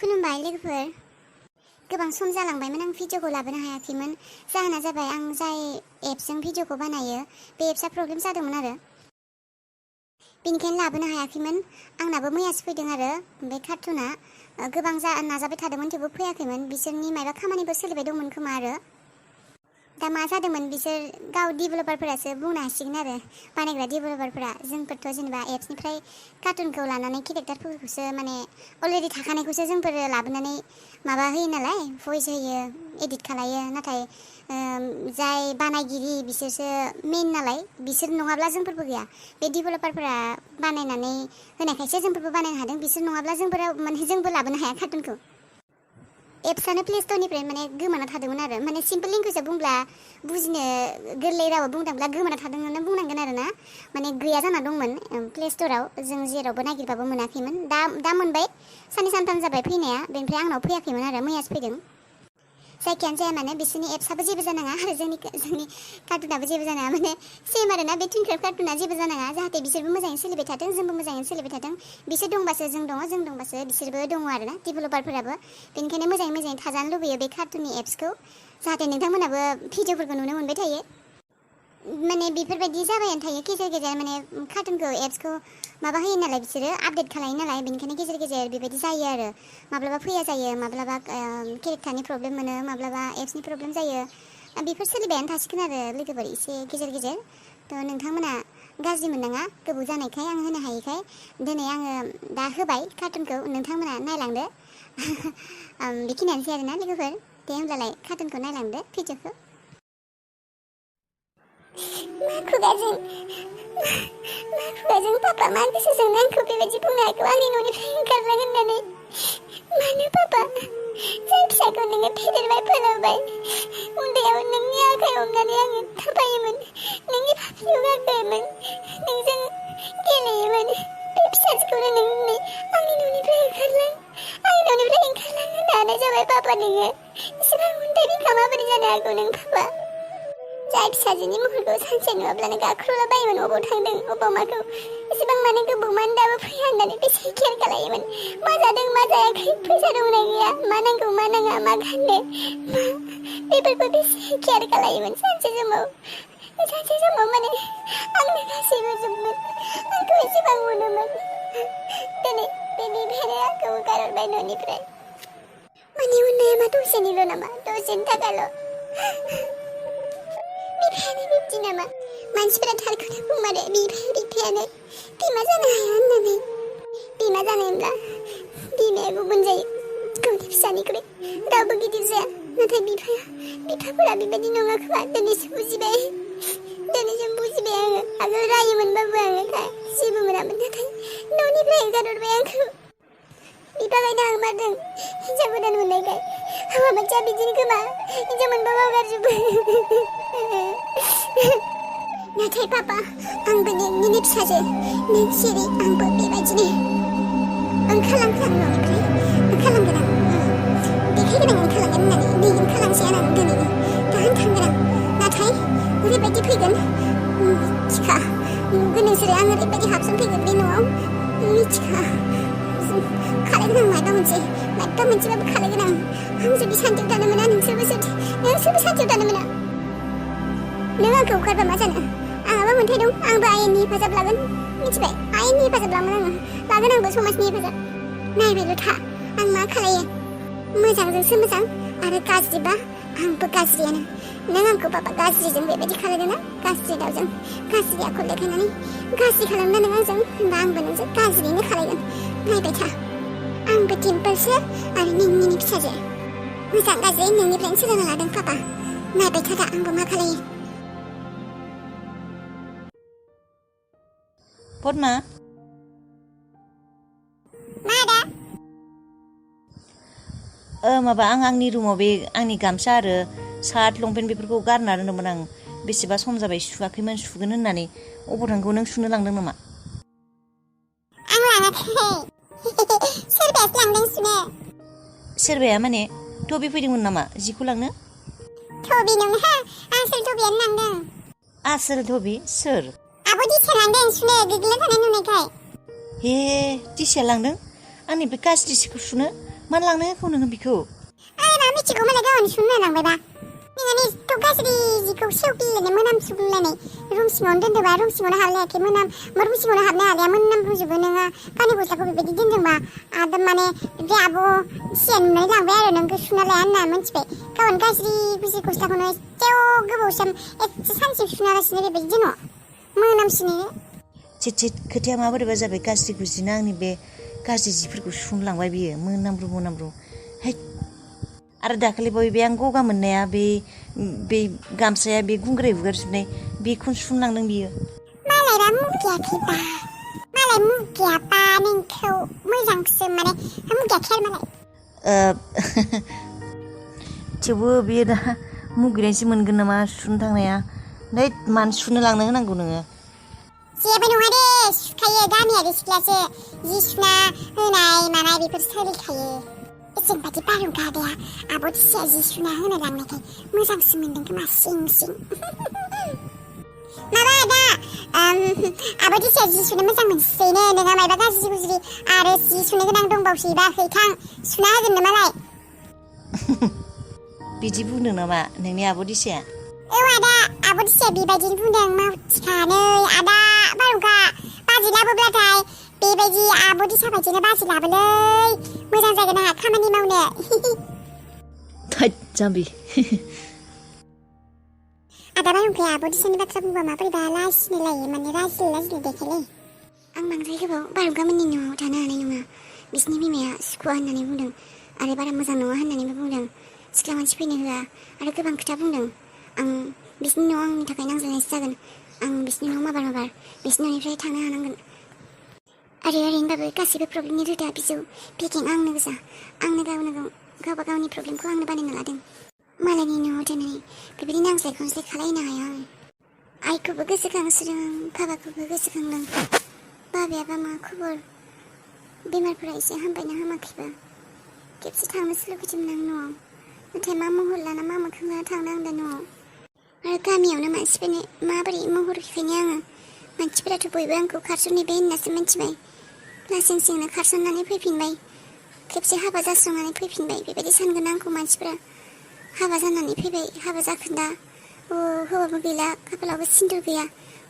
खुलुमबाय लोगोफोर। गोबां सम जालांबायमोन आं भिडिअखौ लाबोनो हायाखैमोन। जाहोना जाबाय आं जाय एपजों भिडिअखौ बानायो बे एप्सआ प्रब्लेम जादोंमोन आरो बेनिखायनो लाबोनो हायाखैमोन। आंनाबो मैयासो फैदों आरो बे कार्टुना गोबां नाजाबाय थादोंमोन थेवबो फैयाखैमोन। बिसोरनि माबा खामानिफोर सोलिबाय दंमोन खोमा आरो दा मा जादोंमोन बिसोर गाव डेभेलपारफोरासो बुंनो हासिगोन आरो बानायग्रा डेभेलपारफोरा। जोंफोरथ' जेनेबा एप्सनिफ्राय कार्टुनखौ लानानै केरेक्टारफोरखौसो माने अलरेडि थाखानायखौसो जोंफोर लाबोनानै माबा होयो नालाय, भइस होयो, एडिट खालायो। नाथाय जाय बानायगिरि बिसोरसो मेन नालाय, बिसोर नङाब्ला जोंफोरबो गैया। बे डेभेलपारफोरा बानायनानै होनायखायसो जोंफोरबो बानायनो हादों। बिसोर नङाब्ला जोंबो लाबोनो हाया कार्टुनखौ। एप्सआनो प्ले स्ट'रनिफ्राय माने गोमाना थादोंमोन आरो माने सिम्पोल लेंगुवेजआव बुंब्ला बुजिनो गोरलै रावाव बुंदोंब्ला गोमाना थादोंमोन बुंनांगोन आरो ना। माने गैया जाना दंमोन प्ले स्ट'राव, जों जेरावबो नागिरबाबो मोनाखैमोन। दा मोनबाय, साननै सानथाम जाबाय फैनाया। बेनिफ्राय आंनाव फैयाखैमोन आरो मैयासो फैदों। जायखियानो जाया माने बिसोरनि एप्सआबो जेबो जानाङा आरो जोंनि कार्टुनाबो जेबो जानाङा। माने सेम आरो ना, बे टुइनक्राफ्ट कार्टुना जेबो जानाङा, जाहाथे बिसोरबो मोजाङै सोलिबाय थाथों, जोंबो मोजाङै सोलिबाय थाथों। बिसोर दंबासो जों दङ, जों दंबासो बिसोरबो दङ आरो ना, डेभेलपारफोराबो। बेनिखायनो मोजाङै थाजानो लुबैयो बे कार्टुननि एप्सखौ, जाहाथे नोंथांमोनाबो भिडिअफोरखौ नुनो मोनबाय थायो। माने बेफोरबायदि जाबायानो थायो गेजेर गेजेर, माने कार्टुनखौ एप्सखौ माबा होयो नालाय, बिसोरो आपडेट खालायो नालाय, बेनिखायनो गेजेर गेजेर बेबायदि जायो आरो माब्लाबा फैया जायो, माब्लाबा केरेक्टारनि प्रब्लेम मोनो, माब्लाबा एप्सनि प्रब्लेम जायो। बेफोर सोलिबायानो थासिगोन आरो लोगोफोर एसे गेजेर गेजेर। थ' नोंथांमोना गाज्रि मोननाङा, गोबाव जानायखाय आं होनो हायैखाय। दिनै आङो दा होबाय कार्टुनखौ, नोंथांमोना नायलांदो। बेखिनियानोसै आरोना लोगोफोर। दे होमब्लालाय कार्टुनखौ नायलांदो, भिडिअखौ। मा खुगाजों पापा मा गोसोजों आंखौ बेबायदि बुंनो हागौ आंनि न'निफ्राय ओंखारलां होननानै? मानो पापा? जाय फिसाखौ नोङो फेदेरबाय फोलावबाय, उन्दैयाव नोंनि आखाइ हमनानै आङो थाबायोमोन, नोंनि फाफ्लियाव गाखोयोमोन, नोंजों गेलेयोमोन, बे फिसाखौनो नों दिनै आंनि न'निफ्राय ओंखारलां होननानै जाबाय पापा। नोङो इसेबां उन्दै बिखा माबोरै जानो हागौ नों पापा? जाय फिसाजोनि महरखौ सानसे नुवाब्लानो गाख्रबला बायोमोन, अबाव थांदों अबाव माखौ, एसेबां मानो गोबाव मानो दाबो फैया होननानै बेसे केयार खालायोमोन। मा जादों मा जायाखै, फैसा दंना गैया, मा नांगौ मा नाङा, मा गाननो, बेफोरखौ बेसे केयार खालायोमोन। सानसे समाव माने आंनो गासैबो जोबमोन, आंखौ एसेबां अनोमोन। दिनै बे बिफायानो आंखौ गारहरबाय न'निफ्राय। माने अननाया मा दसेनिल' नामा? दसेनि थाखायल'? बिफायानो बिब्दि नामा? मानसिफोरा थारखौनो बुंमारो, बिफायानो बिमा जानो हाया होननानै। बिमा जानायब्ला बिमाया गुबुन जायो, गावनि फिसानिख्रुइ रावबो गिदिर जाया। नाथाय बिफाफोरा बेबायदि नङा खोमा। दिनैसो बुजिबाय आङो। आगोल रायोमोनबाबो आङो जेबो मोनामोन, नाथाय न'निफ्राय एंगारहरबाय आंखौ। बिफाखायनो आं मारदों, हिनजाव गोदान मोननायखाय। हौवा मानसिया बिदिनो खोमा, हिनजाव मोनबा बावगारजोबो। नाथाय पापा, आंबो नोंनिनो फिसाजो, नों जेरै आंबो बेबायदिनो ओंखारलांगोन आं न'निफ्राय, ओंखारलांगोन आं, देखायगोन आं ओंखारलांगोन होननानै। नै ओंखारलांसै आं दिनैनो, दाहाय थांगोन आं। नाथाय ओरैबायदि फैगोन, मिथिखा, नुगोन नोंसोरो आं ओरैबायदि हाबसनफैगोन बे न'आव, मिथिखा। खालायगोन आं माबा मोनसेबाबो खालायगोन आं जुदि सान्थियाव थानो मोना, नोंसोरबो सान्थियाव थानो मोना। नों आंखौ हगारबा मा जानो? आंहाबो मोन्थाय दं, आंबो आयेननि हेफाजाब लागोन, मिथिबाय? आयेननि हेफाजाब लागोन आंबो समाजनि हेफाजाब। नायबायल' था आं मा खालायो। मोजांजोंसो मोजां आरो गाज्रिबा आंबो गाज्रियानो। नों आंखौ पापा गाज्रिजों बेबायदि खालायदों ना? गाज्रि दावजों गाज्रि आखल देखायनानै गाज्रि खालामना नों आंजों, होनबा आंबो नोंजों गाज्रियैनो खालायगोन। नायबाय था, आंबो टिम्पोलसो आरो नोंनिनो फिसाजो। मोजां गाज्रि नोंनिफ्रायनो सोलोंना लादों पापा। नायबाय था दा आंबो मा खालायो। पद्मा, मा आदा? माबा आंनि रुमाव बे आंनि गामसा आरो सार्ट लंपेन्ट बेफोरखौ गारना दोनदोंमोन आं। बेसेबा सम जाबाय सुवाखैमोन, सुगोन होननानै। अबाव थांखो, नों सुनो लांदों नामा? आं लाङाखै, सोरबासो लांदों सुनो। सोरबाया माने टबि फैदोंमोन नामा जिखौ लांनो? टबि नङा, आसोल टबियानो लांदों। आसोल टबि? सोर? आब' दिसा लांदों सुनो, गोग्लैना थानाय नुनायखाय। हे, दिसाया लांदों आंनि बे गाज्रि सिखौ सुनो? मानो लांनो होखौ नोङो बेखौ? आरे मा मिथिगौ मालाय गावनो सुनो लांबायबा। नोंनि थ' गाज्रि जिखौ सेवग्लिलायनाय मोनामसुग्लिलायनाय रुम सिङावनो दोनदोंबा रुम सिङावनो हालायाखै रुम सिङावनो हाबनो हालिया मोनामब्रुजोबो नोङो गावनि गस्लाखौ बेबायदि दोनदोंबा आदा माने बे आब' सिया नुनानै लांबाय आरो नोंखौ सुना लाया होनना मिथिबाय गावनो गाज्रि गुज्रि गस्लाखौनो एसे गोबावसिम एसे सानसे सुनालासिनो बेबायदि दोनो मोनामसिनो। चिट खोथाया माबोरैबा जाबाय गाज्रि गुजिना आंनि बे गाज्रि जिफोरखौ सुनो लांबाय बियो मोनामब्रु है आरो दाखालि बे आं गगा मोननाया बे गामसाया बे गुंग्राय हुगारजोबनाय बेखौनो सुनो लांदों बियो। मालायबा मुगैयाखैबा मालाय मुगैयाबा नोंखौ मोजांसो माने मुगैयाखै आरो मालाय। थेवबो बियो दा मुगैनायसो मोनगोन नामा सुनो थांनाया नै मानो सुनो लांनो होनांगौ नोङो? जेबो नङा दे सुखायो गामियारि सिख्लासो जि सुना होनाय मानाय बेफोर सोलिखायो। जों बायदि बारहुंखा आदाया आब' दिसिया जि सुना होनो लांनायखाय मोजांसो मोनदों खोमा सिं माबा आदा आब' दिसिया जि सुनो मोजां मोनसैनो नोंहा मायबा गाज्रि गुज्रि आरो जि सुनो गोनां दंबावसैबा हैथां सुना होगोननो मालाय। बिदि बुंदों नामा नोंनि आब' दिसिया? औ आदा आब' दिसिया बेबायदिनो बुंदों मावथिखा नै आदा बारहुंखा बाजै लाबोब्लाथाय बेबायदि आब' दिसा बायदिनो बाजै लाबोलै मोजां जागोन आंहा खामानि मावनो। थोद जाम्बि। आदा बारहुंखाया आब' दिसानि बाथ्रा बुंबा माबोरैबा लाजिलायो माने लाजिलाय देखायलै। आं बांद्राय गोबाव बारहुंखा मोननि न'आव थानो हानाय नङा बिसिनि बिमाया सुखुवा होननानै बुंदों आरो बारा मोजां नङा होननानैबो बुंदों सिख्ला मानसि फैनो होआ आरो गोबां खोथा बुंदों। आं बिसिनि न'आव आंनि थाखाय नांज्लायनायसो जागोन आं बिसिनि न'आव माबार बिसिनि न'निफ्राय थांनो हानांगोन आरो ओरैनोबाबो गासैबो प्रब्लेमनि रोदा बिजौ पेकिं आंनो गोजा आंनो गावबा गावनि प्रब्लेमखौ आंनो बानायना लादों मालायनि न'आव दोननानै बेबायदि नांज्लाय खमज्लाय खालायनो हाया आं। आइखौबो गोसोखांसोदों बाबाखौबो गोसोखांदों बाबायाबा मा खबर बेमारफोरा एसे हामबायना हामाखैबा खेबसे थांनोसो लुगैदोंमोन आं न'आव नाथाय मा महर लाना मा मोखां लाना थांनो आं दा न'आव आरो गामियावनो मानसिफोरनो माबोरै महर होफैनो आङो मानसिफोराथ' बयबो आंखौ खारसनहैबाय होननासो मिथिबाय लासिंसिंनो खारसननानै फैफिनबाय खेबसे हाबा जास्रांनानै फैफिनबाय बेबायदि सानगोन आंखौ मानसिफोरा हाबा जानानै फैबाय हाबा जाखोन्दा अ हौवाबो गैला खाफालावबो सिन्दुर गैया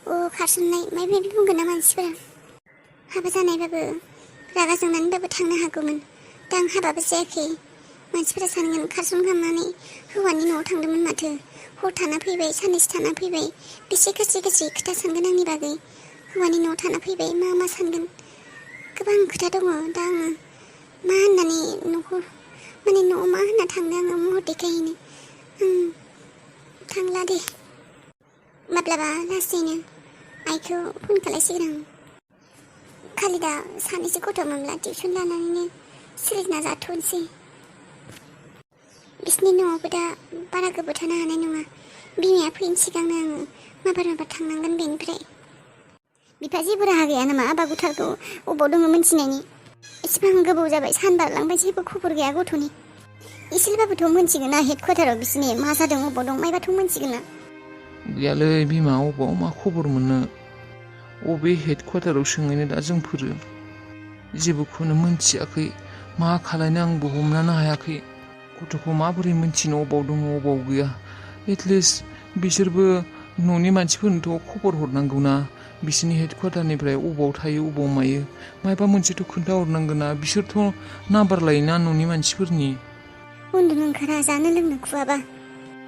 अ खारसननाय माबा माबि बुंगोन ना मानसिफोरा हाबा जानायबाबो रागा जोंनानैबाबो थांनो हागौमोन दा आं हाबाबो जायाखै मानसिफोरा सानगोन खारसनखांनानै हौवानि न'आव थांदोंमोन माथो हर थाना फैबाय साननैसो थाना फैबाय बेसे गाज्रि खोथा सानगोन आंनि बागै हौवानि न'आव थाना फैबाय मा सानगोन गोबां खोथा दङ दा आङो मा होननानै न'खौ माने न'आव मा होनना थांनो आङो महर देखायहैनो थांला दे माब्लाबा लासैनो आइखौ फन खालायसिगोन आं खालि दा सानैसो गथ' मोनब्ला टिउसन लानानैनो सोलिना जाथ'नोसै बिसिनि न'आवबो दा बारा गोबाव थानो हानाय नङा बिमाया फैनो सिगांनो आङो माबार थांनांगोन बेनिफ्राय बिफा जेबो राहा गैया नामा आबा गुथारखौ अबाव दङ मोनथिनायनि एसेबां गोबाव जाबाय सान बारलांबाय जेबो खबर गैया गथ'नि एसेबाबोथ' मोनथिगोन ना हेड क्वार्टाराव बिसिनि मा जादों अबाव दं मायबाथ' मोनथिगोन ना गैयालै बिमा अबाव मा खबर मोननो अबे हेड क्वार्टाराव सोंहैनो दा जोंफोरो जेबोखौनो मोनथियाखै मा खालायनो आंबो हमनानो हायाखै गथ'खौ माबोरै मोनथिनो अबाव दङ अबाव गैया एटलिस्ट बिसोरबो न'नि मानसिफोरनोथ' खबर हरनांगौना बिसोरनि हेड क्वार्टारनिफ्राय अबाव थायो अबाव मायो मायबा मोनसेथ' खोन्थाहरनांगोन ना बिसोरथ' नाम्बार लायोना न'नि मानसिफोरनि उन्दुनो ओंखारा जानो लोंनो खुवाबा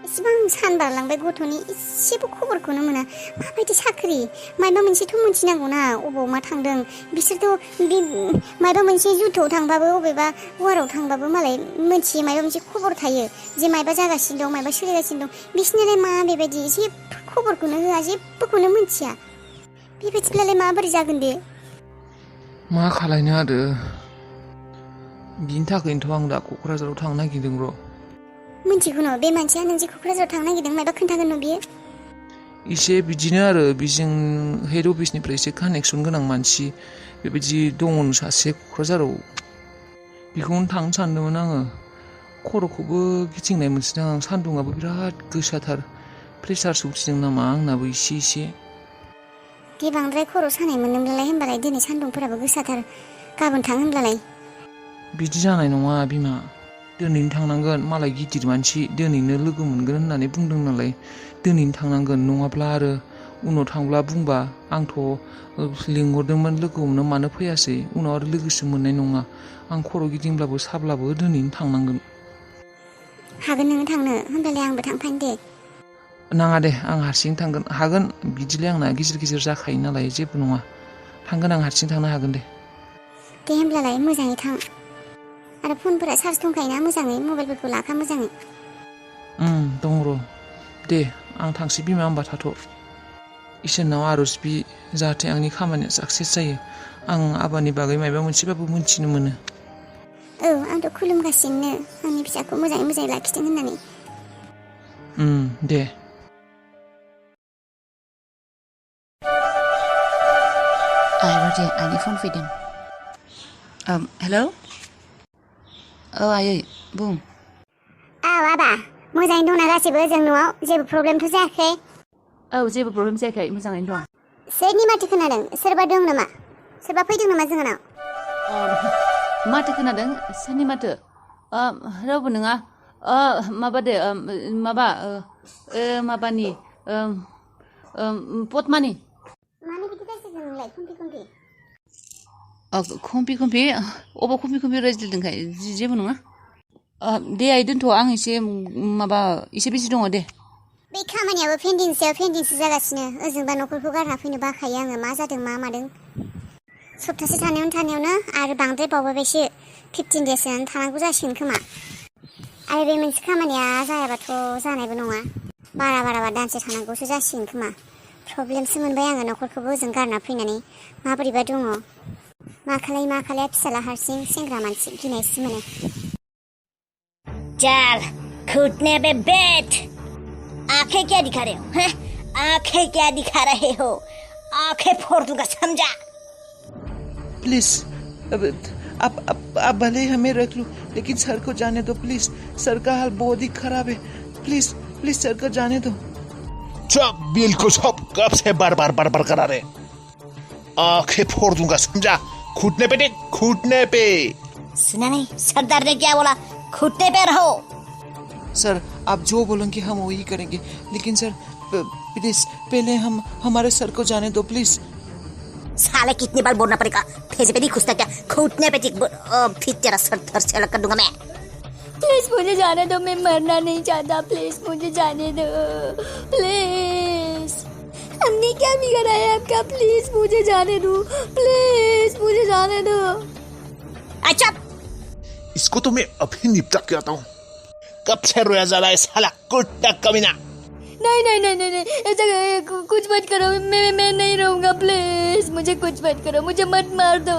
एसेबां सान बारलांबाय गथ'नि एसेबो खबरखौनो मोना माबायदि साख्रि मायबा मोनसेथ' मोनथिनांगौना अबाव मा थांदों बिसोरथ' बे मायबा मोनसे जुथआव थांबाबो अबेबा वाराव थांबाबो मालाय मोनथियो मायबा मोनसे खबर थायो जे मायबा जागासिनो दं मायबा सोलिगासिनो दं बिसोरनिलाय मा बेबायदि जेबो खबरखौनो होआ जेबोखौनो मोनथिया बेबायदिब्लालाय माबोरै जागोन बे मा खालायनो आरो बिनि थाखायनोथ' आं दा क'क्राझाराव थांनो नागिरदों र' मोनथिगौ न' बे मानसिया नों जे क'क्राझाराव थांनो नागिरदों मायबा खोन्थागोन न' बियो एसे बिदिनो आरो बिजों हेड अफिसनिफ्राय एसे कानेक्सन गोनां मानसि बेबायदि दङ सासे क'क्राझाराव बेखौनो थांनो सानदोंमोन आङो खर'खौबो गिथिंनाय मोनसिदों आं सान्दुङाबो बिराद गोसाथार प्रेसारसो उथिदों नामा आंनाबो एसे दे बांद्राय खर' सानाय मोनदोंब्लालाय होनबालाय दिनै सान्दुंफोराबो गोसाथार गाबोन थां होनब्लालाय बिदि जानाय नङा बिमा दिनैनो थांनांगोन मालाय गिदिर मानसि दिनैनो लोगो मोनगोन होननानै बुंदों नालाय दिनैनो थांनांगोन नङाब्ला आरो उनाव थांब्ला बुंबा आंथ' लिंहरदोंमोन लोगो हमनो मानो फैयासै उनाव आरो लोगोसो मोननाय नङा आं खर' गिदिंब्लाबो साब्लाबो दिनैनो थांनांगोन हागोन नोङो थांनो होनबालाय आंबो थांफानो दे नाङा दे आं हारसिं थांगोन हागोन बिदिलाय आंना गेजेर गेजेर जाखायो नालाय जेबो नङा थांगोन आं हारसिं थांनो हागोन दे दे होमब्लालाय मोजाङै थां आरो फनफोरा चार्ज दंखायोना मोजाङै मबाइलफोरखौ लाखा मोजाङै दं र' दे आं थांसै बिमा होमबा थाथ' इसोरनाव आर'ज बि जाहाथे आंनि खामानिया साक्सेस जायो आं आबानि बागै माबा मोनसेबाबो मोनथिनो मोनो औ आंथ' खुलुमगासिनो आंनि फिसाखौ मोजाङै मोजाङै लाखिथों होननानै दे र' आइनि फन फैदों हेलौ औ आयै बुं औ आबा मोजाङै दंना गासैबो जों न'आव जेबो प्रब्लेमथ' जायाखै औ जेबो प्रब्लेम जायाखै मोजाङैनो दं सोरनि माथो खोनादों सोरबा दं नामा सोरबा फैदों नामा जोंहानाव माथो खोनादों सोरनि माथो रावबो नङा माबादो माबा माबानि पद्मानि मानो बिदि गाज्रिदों नोंलाय खमफि खमफि अबाव खमफि रायज्लायदोंखाय जेबो नङा दे आइ दोनथ' आं एसे बिजि दङ दे बे खामानियाबो पेन्डिंसो जागासिनो ओजोंबा न'खरखौ गारना फैनो बाखायो आङो मा जादों मा मादों सप्तासे थानायावनो आरो बांद्राय बावबायसो 15 डेसआनो थानांगौ जासिगोन खोमा आरो बे मोनसे खामानिया जायाबाथ' जानायबो नङा बाराबा दानसे थानांगौसो जासिगोन खोमा प्रब्लेमसो मोनबाय आङो न'खरखौबो ओजों गारना फैनानै माबोरैबा दङ मा खालाया फिसाला हारसिं सेंग्रा मानसि गिनायसो मोनो चल घुटने पे बैठ आंखें क्या दिखा रहे हो हैं आंखें क्या दिखा रहे हो आंखें फोड़ दूंगा समझा प्लीज आप भले हमें रख लो लेकिन सर को जाने दो प्लीज सर का हाल बहुत ही खराब है प्लीज सर को जाने दो चुप बिल्कुल चुप कब से बार बार करा रहे आंखें फोड़ दूंगा समझा घुटने पे देख घुटने पे सुना नहीं सरदार ने क्या बोला घुटने पे रहो सर आप जो बोलेंगे हम वही करेंगे लेकिन सर प्लीज पहले हमारे सर को जाने दो प्लीज साले कितनी बार बोलना पड़ेगा फेस पे नहीं खुसता क्या घुटने पे टिक फिर तेरा सर धर से अलग कर दूंगा मैं प्लीज मुझे जाने दो मैं मरना नहीं चाहता प्लीज मुझे जाने दो प्लीज हमने क्या बिगाड़ा है आपका प्लीज मुझे जाने दो प्लीज मुझे जाने दो अच्छा इसको तो मैं अभी निपटा के आता हूँ कब से रोया जा रहा है साला कुत्ता कमीना नहीं ऐसा कुछ मत करो मैं नहीं रहूंगा प्लीज मुझे कुछ मत करो मुझे मत मार दो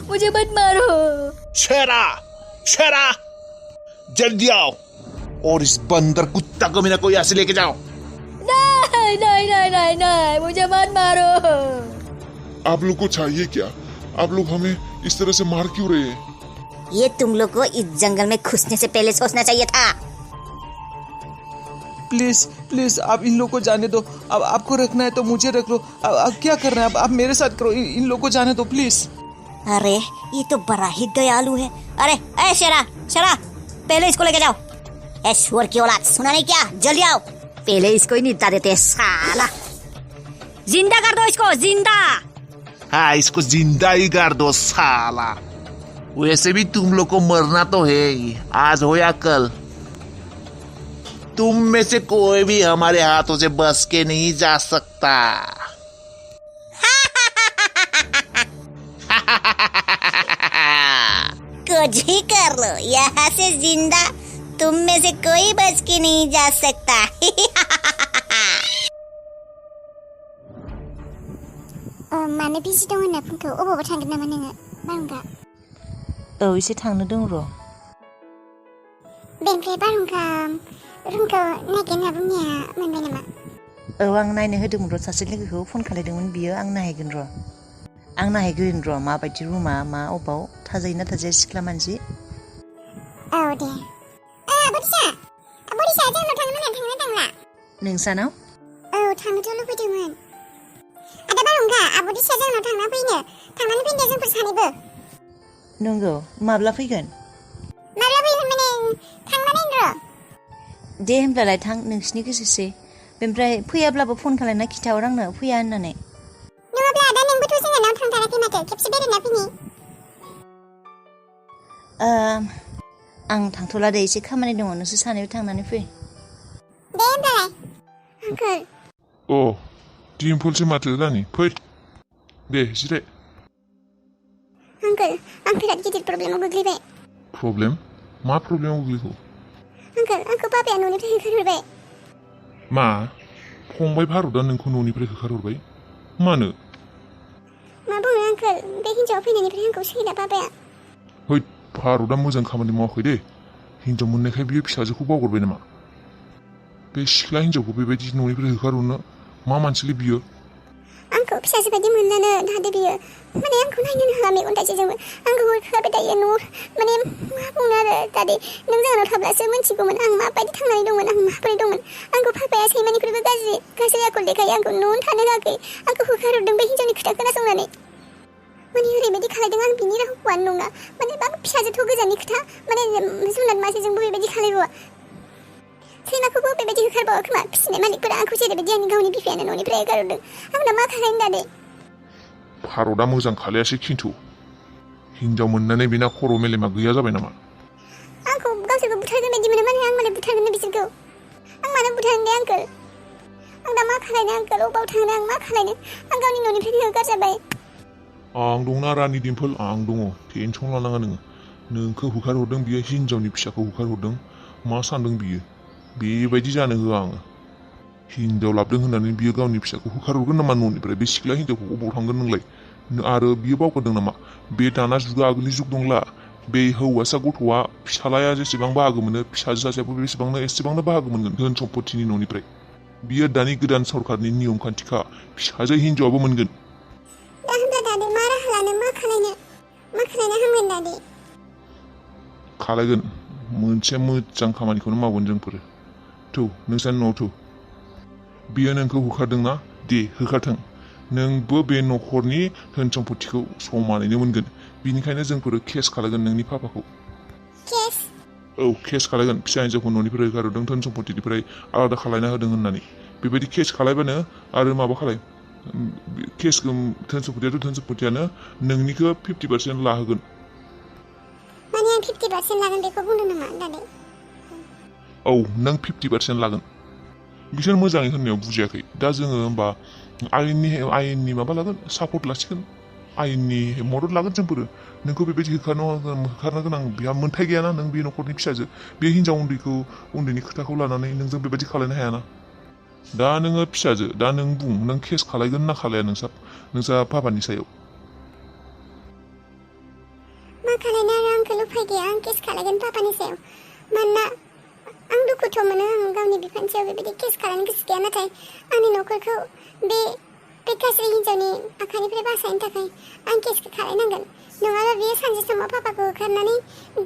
मुझे मत मारो शेरा जल्दी आओ और इस बंदर कुत्ता कमीना को यहाँ से लेके जाओ नहीं मुझे मत मारो आप लोग को चाहिए क्या आप लोग हमें इस तरह से मार क्यों रहे हैं ये तुम लोग को इस जंगल में घुसने से पहले सोचना चाहिए था प्लीज आप इन लोगों को जाने दो अब आपको रखना है तो मुझे रख लो अब क्या करना है आप मेरे साथ करो इन लोगों को जाने दो प्लीज अरे ये तो बड़ा ही दयालु है अरे ए शेरा पहले इसको लेके जाओ ए सुअर की औलाद सुना नहीं क्या जल्दी आओ पहले इसको ही निपटा देते साला जिंदा कर दो इसको जिंदा हाँ इसको जिंदा ही कर दो साला वैसे भी तुम लोग को मरना तो है ही आज हो या कल तुम में से कोई भी हमारे हाथों से बच के नहीं जा सकता कुछ ही कर लो यहाँ से जिंदा तुम में से कोई बच के नहीं जा सकता मानो बिजि दं होनना फनखौ अबावबा थांगोन नामा नोङो बारहुंखा औ एसे थांनो दं र' बेनिफ्राय बारहुंखा रुमखौ नायगोन होनना बुंनाया मोनबाय नामा औ आं नायनो होदोंमोन र' सासे लोगोखौ फन खालायदोंमोन बियो आं नायहैगोन र' माबायदि रुमा मा अबाव थाजायोना थाजाया सिख्ला मानसि औ दे बरिसा जोंनाव थांनो होनना थांनो थांला नोंसानाव औ थांनोथ' लुबैदोंमोन आदा बारहुंखा आब'दिसा जोंनाव थांनानै फैनो दे जोंफोर सानैबो नंगौ माब्ला फैगोन दे होनब्लालाय थां नोंसिनि गोसोसै बेनिफ्राय फैयाब्लाबो फन खालामना खिन्थाहर आंनो फैया होननानै नङाब्ला दा नोंबोथ' जोंहानाव थांथाराखै माथो खेबसे बेरायना फैनि आं थांथ'ला दे एसे खामानि दङ नोंसोर सानैबो थांनानै फै दे होमब्लालाय आंकोल अ डिम्पोलसो माथो रानि फै दे जिराय आंकोल आं बिराद गिदिर प्रब्लेमाव गोग्लैबाय प्रब्लेम मा प्रब्लेमाव गोग्लैखो आंकोल आंखौ बाबाया न'निफ्राय होखारहरबाय मा फंबाय भारतआ नोंखौ न'निफ्राय होखारहरबाय मानो मा बुंनो आंकोल बे हिन्जावा फैनायनिफ्राय आंखौ सैला बाबाया है भारतआ मोजां खामानि मावाखै दे हिन्जाव मोननायखाय बियो फिसाजोखौ बावगारबाय नामा बे सिख्ला हिन्जावखौ बेबायदि न'निफ्राय होखारहरनो मा मानसिलै बियो आंखौ फिसाजो बायदि मोनलानो थादो बियो माने आंखौ नायनोनो हाला मेगन थाइसेजोंबो आंखौ होखारबाय थायो न' माने मा बुंनो आरो दादि नों जोंनाव थाब्लासो मिन्थिगौमोन आं माबायदि थांनानै दंमोन आं माबोरै दंमोन आंखौ पापाया सैमानिख्रुइबो गाज्रि आखल देखायो आंखौ न'आवनो थानो होआखै आंखौ होखारहरदों बे हिन्जावनि खोथा खोनासंनानै माने ओरैबायदि खालायदों आं बिनि रावखौआनो नङा माने बा फिसाजोथ' गोजाननि खोथा माने जुनाद मासेजोंबो बेबायदि खालायबावा सैमाखौबो बेबायदि होखारबावा खोमा फिसिनाय मालिकफोरा आंखौ जेरैबायदि आंनि गावनि बिफायानो न'निफ्राय होखारहरदों आं दा मा खालायनो दादे भारतआ मोजां खालायासै खिन्थु हिन्जाव मोननानै बिना खर' मेलेमा गैया जाबाय नामा आंखौ गावसोरखौ बुथारगोन बायदि मोनो माने आं मालाय बुथारगोन बिसोरखौ आं मानो बुथारनो दे आंकोल आं दा मा खालायनो आंकोल अबाव थांनो आं मा खालायनो आं गावनि न'निफ्रायनो होखारजाबाय आं दंना रानि डिम्पोल आं दङ टेनसन लानाङा नोङो नोंखौ होखारहरदों बियो हिन्जावनि फिसाखौ होखारहरदों मा सानदों बियो बेबायदि जानो होआ आङो हिन्जाव लाबोदों होननानै बियो गावनि फिसाखौ होखारहरगोन नामा न'निफ्राय बे सिख्ला हिन्जावखौ अबाव थांगोन नोंलाय आरो बियो बावगारदों नामा बे दाना जुगा आगोलनि जुग दंला बे हौवासा गथ'आ फिसालाया जेसेबां बाहागो मोनो फिसाजो सासेयाबो बेसेबांनो एसेबांनो बाहागो मोनगोन धोन सम्पतिनि न'निफ्राय बियो दानि गोदान सरकारनि नियम खान्थिखा फिसाजो हिन्जावाबो मोनगोन दा होनब्ला दादि मा राहा लानो मा खालायनो हामगोन दादि खालायगोन मोनसे मोजां खामानिखौनो मावगोन जोंफोर थौ नोंसानि न'आव थौ बियो नोंखौ होखारदोंना दे होखारथों नोंबो बे न'खरनि धोन सम्पतिखौ समानैनो मोनगोन बिनिखायनो जोंफोर केस खालायगोन नोंनि पापाखौ केस औ केस खालायगोन फिसा हिन्जावखौ न'निफ्राय होखारहरदों धोन सम्पतिनिफ्राय आलादा खालायना होदों होननानै बेबायदि केस खालायबानो आरो माबा खालाय केसखौ धोन सम्पतियानो नोंनिखौ 50% लाहोगोन माने आं 50% लागोन बेखौ बुंदों नामा दादि औ नों 50% लागोन बिसोर मोजाङै होननायाव बुजियाखै दा जोङो होमबा आयेननि माबा लागोन सापर्ट लासिगोन आयेननि मदद लागोन जोंफोरो नोंखौ बेबायदि होखारनो गोनां बेहा मोन्थाय गैयाना नों बे न'खरनि फिसाजो बे हिन्जाव उन्दैनि खोथाखौ लानानै नोंजों बेबायदि खालायनो हायाना दा नोङो फिसाजो दा नों बुं नों केस खालायगोन ना खालाया नोंसा पापानि सायाव मा खालायनो आरो आंखौ उफाय गैया आं केस खालायगोन पापानि सायाव मानोना आं दुखुथ' मोनो आं गावनि बिफानि सायाव बेबायदि केस खालायनो गोसो गैया नाथाय आंनि न'खरखौ बे गाज्रि हिन्जावनि आखाइनिफ्राय बासायनो थाखाय आं केसखौ खालायनांगोन नङाबा बियो सानसे समाव पापाखौ होखारनानै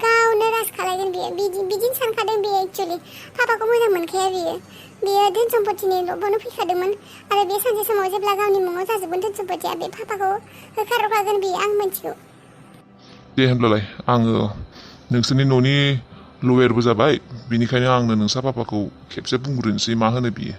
गावनो राज खालायगोन बिदिनो सानखादों बियो एक्चुवेलि पापाखौ मोजां मोनखाया बियो धोन सम्पतिनि लबावनो फैखादोंमोन आरो बे सानसे समाव जेब्ला गावनि मुङाव जाजोबगोन धोन सम्पतिया बे पापाखौ होखारहरखागोन बियो आं मिथिगौ दे होनब्लालाय आङो नोंसोरनि न'नि लयारबो जाबाय बिनिखायनो आंनो नोंसा पापाखौ खेबसे बुंग्रोनोसै मा होनो बियो